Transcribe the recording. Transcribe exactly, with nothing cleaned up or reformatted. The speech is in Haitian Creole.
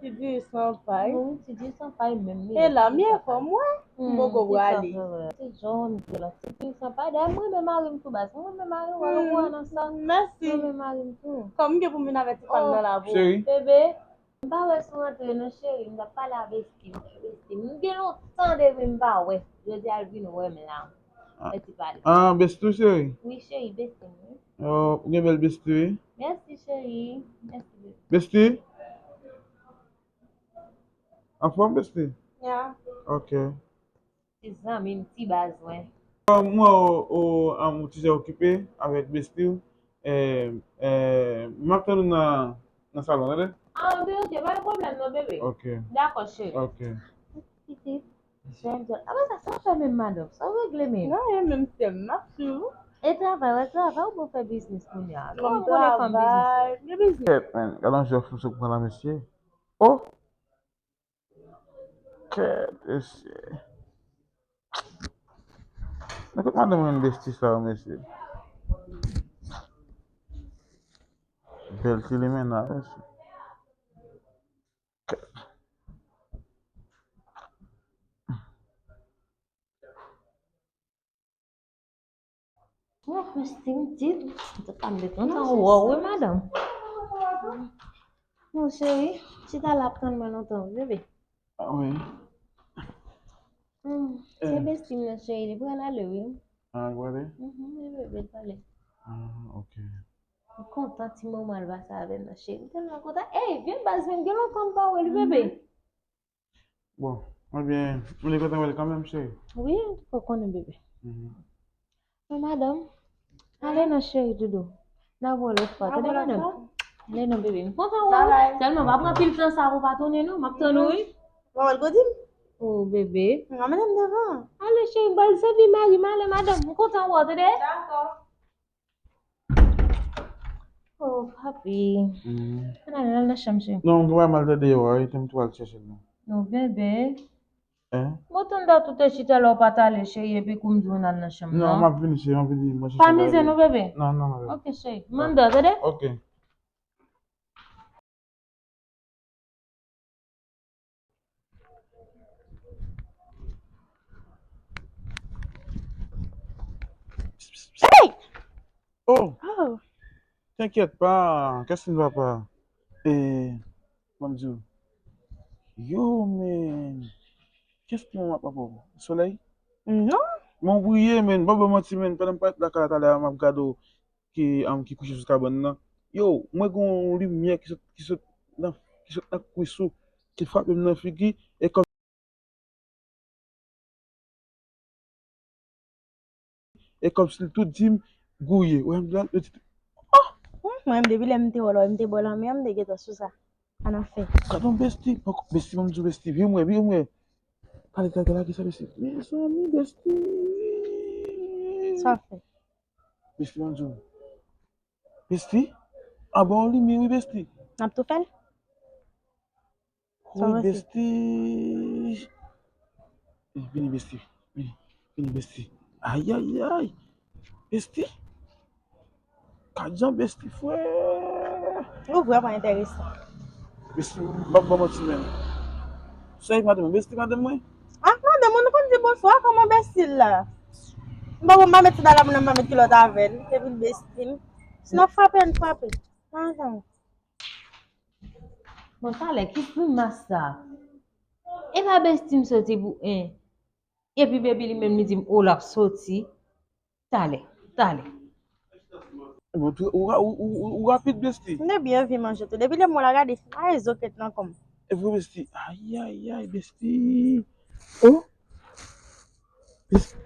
Ti diri san pay. Wi, ti diri san pay menm. E la, m ye fò mwen. M poko prale. Ti jòn, ti diri san pay. Dayè, mwen renmen mari m tou baz. Mwen renmen mari m, wè, wè nan sa. Mèsi. Mwen renmen mari m tou. Kòm m gen pou m vin avèk ti pa m nan la pou. Cheri. Bebe, m pa wè si w rantre non, cheri. M t ap pale a besti m. Besti m. M gen lontan depi m pa wè. Jodi a l vin wè m la. Mèsi pale. Ah, besti w, cheri? Wi, cheri, besti m, wi. Oh, ou gen bèl besti, wi. Mèsi, cheri. Mèsi, bebe. Besti? Anfòm, besti? Ya. Ok. Ti zanmi m, ti baz mwen. Mwen, o, o, am, ou ti jan okipe avèk besti w. Eh, eh, m ap tann ou nan, nan salon, tande? Ah, ok, ok, pa gen pwoblèm non, bebe. Ok. Dakò, cheri. Ok. Pitit, jèn jèn. Apa sa, sa w fè menm, madanm? Sa w regle menm? Nan, e menm sè m, m ap swiv ou. E travay, wè travay, ou bon fè biznis kounye a. Kòman w konnen fanm biznis? Kèt, men, gade yon jòf misye pran la, mesye. Oh! Kèt, mesye. Men kot madanm mwen besti sa yo, mesye? Bèl ti limena, mesye. Oh, mèsi, m di, m te pa m te kontan wè w, wi, madanm. Non, cheri, chita la ap tann mwen lontan, wi, bebe. Ah, wi. Hmm, se besti m nan, cheri, li pral ale, wi. Ah, li prale? Mhm, wi, bebe, li prale. Ah, ok. M kontan ti moman l pase avè m nan, cheri. M tèlman kontan. Ey, vyen baz, vyen, gen lontan m pa wè l, bebe. Bon, ebyen, ou te kontan wè l kanmenm, cheri? Wi, ou konnen, bebe. Mhm. Men madanm, ale non, cheri doudou. N ap wè lòt fwa, tande, madanm? Ale non, bebe. M kontan wè w. Sèlman pa pran pil tan sa pou w pa tounen, non. M ap tann ou, wi. Ou wè l kote m? Oh, bebe. Ann mennen m devan. Ale, cheri, ba l sèvi mari m, ale, madanm. M kontan wè w, tande? Dakò. Oh, papi. Ann al, al nan chanm, cheri. Non, m gen bagay m al tande deyò a, wi, te m tou al chèche l, non. Non, bebe. Hein? Bon, tande tout e chita la ou pa t ale, cheri, epi kou m di w n al nan chanm nan. Non, m ap vini, cheri, m ap vini, mwen chèche bagay. Pa mize non, bebe. Non, non, non, bebe. Ok, cheri. M anndan, tande? Ok. Hey! Oh! Oh! T'inquiète pas, Christine papa. E, ban m di w. Yo, men. Kiyès ki manman papa w? Solèy? Non. Men w briye, men. Pa ban m manti, men. Pandan m parèt lakay la talè a, m ap gade w ki, um, ki kouche sou kabann nan. Yo, mwen gen yon limyè ki sot, ki sot nan, ki sot nan kwis ou, ki frape m nan figi, e kòm, e kòmsi l tou di m, gouye. Ou wè m di la, yo di, oh! Mwen, depi lè m te wè l, m te bò lanmè, m te gentan sou sa. Ann ap fè. Gade yon besti, besti, ban m di w besti, vye mwen, vye mwen. Pale gade la, ki sa besti? Mezanmi, besti. Sa w fè? Besti, ban m di w. Besti? Anba yon limyè, wi, besti. N ap tou fè l? Wi, besti. Vini, besti. Vini, vini, besti. Ayayay. Besti. Gad jan besti, frè. Ou vrèman enteresan. Besti, m p ap ba w manti, men. Sa e madanm mwen, besti, madanm mwen. Ah, madanm mwen, nou konn di bonswa, kòman besti l la? M pa, m pa met sandal la, m pa met kilòt avè l, epi l besti m. Sinon, frape, n frape. Antan. Bon, talè, ki grimas sa? E pa besti m soti pou en. Epi baby li menm li di m, o, l ap soti. Talè, talè. Bon, tou, ou, ou, ou, ou, ou rapid, besti. M te byen anvi manje tou. Depi lè m wè w la, gade, ay, zokèt nan kò m. E vre, besti. Ayayay, besti. O! Besti.